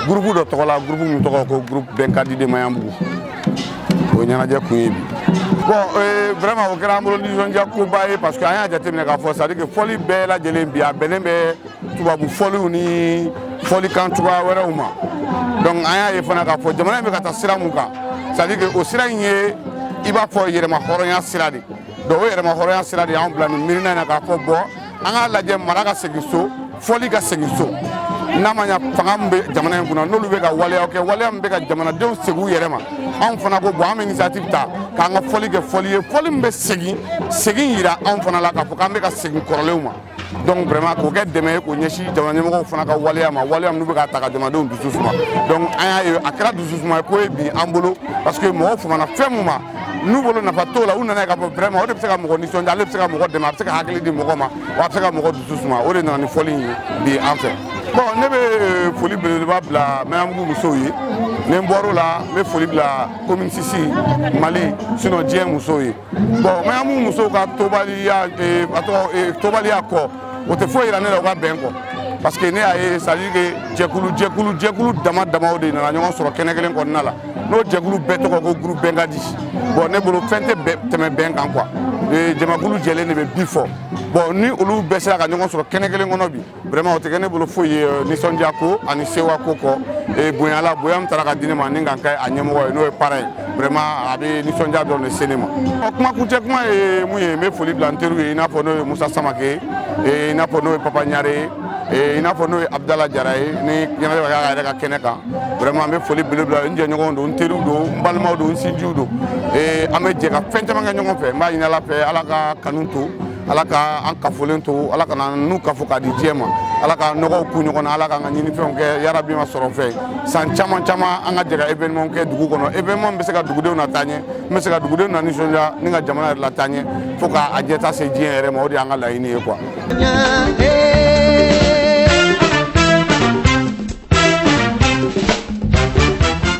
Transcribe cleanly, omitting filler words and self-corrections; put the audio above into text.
Groupe dɔ tɔgɔ la, groupe min tɔgɔ ko groupe Bɛnkadi de Maɲanbugu. O ye ɲɛnajɛ kun ye bi. Bon, vraiment, o kɛra an bolo nisɔndiya koba ye, parce que an y'a jateminɛ k'a fɔ, c'est à dire que fɔli bɛɛ lajɛlen bi, a bɛnnen bɛ tubabu fɔliw ni fɔlikan cogoya wɛrɛw ma. Donc an y'a ye fana k'a fɔ jamana in bɛ ka taa sira mun kan, c'est à dire que o sira in ye, i b'a fɔ, yɛrɛma hɔrɔnya sira de. Donc o yɛrɛma hɔrɔnya sira de y'an bila nin miirina in na k'a fɔ, bɔn, an k'a lajɛ, mara ka segin so, fɔli ka segin so. N'a ma ɲa, fanga min bɛ jamana in kunna, n'olu bɛ ka waleyaw kɛ, waleya min bɛ ka jamanadenw segin u yɛrɛ ma, anw fana ko, bɔn, an bɛ initiative ta k'an ka fɔli kɛ fɔli ye, fɔli min bɛ segin yira anw fana la k'a fɔ k'an bɛ ka segin kɔrɔlenw ma. Donc vraiment, k'o kɛ dɛmɛ ye k'o ɲɛsin jamana ɲɛmɔgɔw fana ka waleya ma, waleya minnu bɛ ka ta ka jamanadenw dusu suma. Donc an y'a ye, a kɛra dusu suma ko ye bi an bolo, parce que mɔgɔw famana fɛn mun ma, n'u bolo nafa t'o la, u nana ye k'a fɔ vraiment o de bɛ se ka mɔgɔ nisɔndiya, ale bɛ se ka mɔgɔ dɛmɛ, a bɛ se ka hakili di mɔgɔ ma, wa a bɛ se ka mɔgɔ dusu suma. O de nana ni fɔli in ye bi an fɛ. Bon, ne bɛ foli belebeleba bila Maɲanbugu musow ye. Ni n bɔr'o la, n bɛ foli bila commune 6, Mali, sinon diɲɛ musow ye. Bon, Maɲanbugu musow ka tobaliya, a tɔgɔ, tobaliya kɔ, o tɛ foyi yira ne la u ka bɛn kɔ, parce que ne y'a ye, c'est à dire que jɛkulu jɛkulu jɛkulu dama damaw de nana ɲɔgɔn sɔrɔ kɛnɛ kelen kɔnɔna la, n'o jɛkulu bɛɛ tɔgɔ ko groupe Bɛnkadi. Bon, ne bolo, fɛn tɛ tɛmɛ bɛn kan, quoi. Jamakulu jɛlen de bɛ bi fɔ. Bon, ni olu bɛɛ sera ka ɲɔgɔn sɔrɔ kɛnɛ kelen kɔnɔ bi, vraiment, o tɛ kɛ ne bolo foyi ye nisɔndiya ko ani sewa ko kɔ. Bonya la, bonya min taara ka di ne ma ni ka kɛ a ɲɛmɔgɔ ye, n'o ye parrain ye, vraiment, a bɛ nisɔndiya dɔrɔn de se ne ma. Kuma kuncɛ kuma ye mun ye? N bɛ foli bila n teriw ye, i n'a fɔ n'o ye Musa Samake ye, i n'a fɔ n'o ye Papa Ɲare ye, i n'a fɔ n'o ye Abudala Jara ye, ni ɲɛnajɛ bɛ kɛ a yɛrɛ ka kɛnɛ kan. Vraiment, n bɛ foli belebele bila n jɛɲɔgɔnw don, n teriw don, n balimaw don, n sinjiw don. An bɛ jɛ ka fɛn caman kɛ ɲɔgɔn fɛ. N b'a ɲini Ala fɛ, Ala ka kanu to, Ala ka an kafolen to, Ala kana n'u kafo k'a di diɲɛ ma, Ala ka nɔgɔw ku ɲɔgɔn na, Ala k'an ka ɲinifɛnw kɛ yarabi ma sɔrɔ fɛ. San caman caman, an ka jɛ ka événement kɛ dugu kɔnɔ, événement bɛ se ka dugudenw na taa ɲɛ, n bɛ se ka dugudenw na nisɔndiya ni ka jamana yɛrɛ la taa ɲɛ, fo k'a ɲɛta se diɲɛ yɛrɛ ma. O de y'an ka laɲini ye, quoi.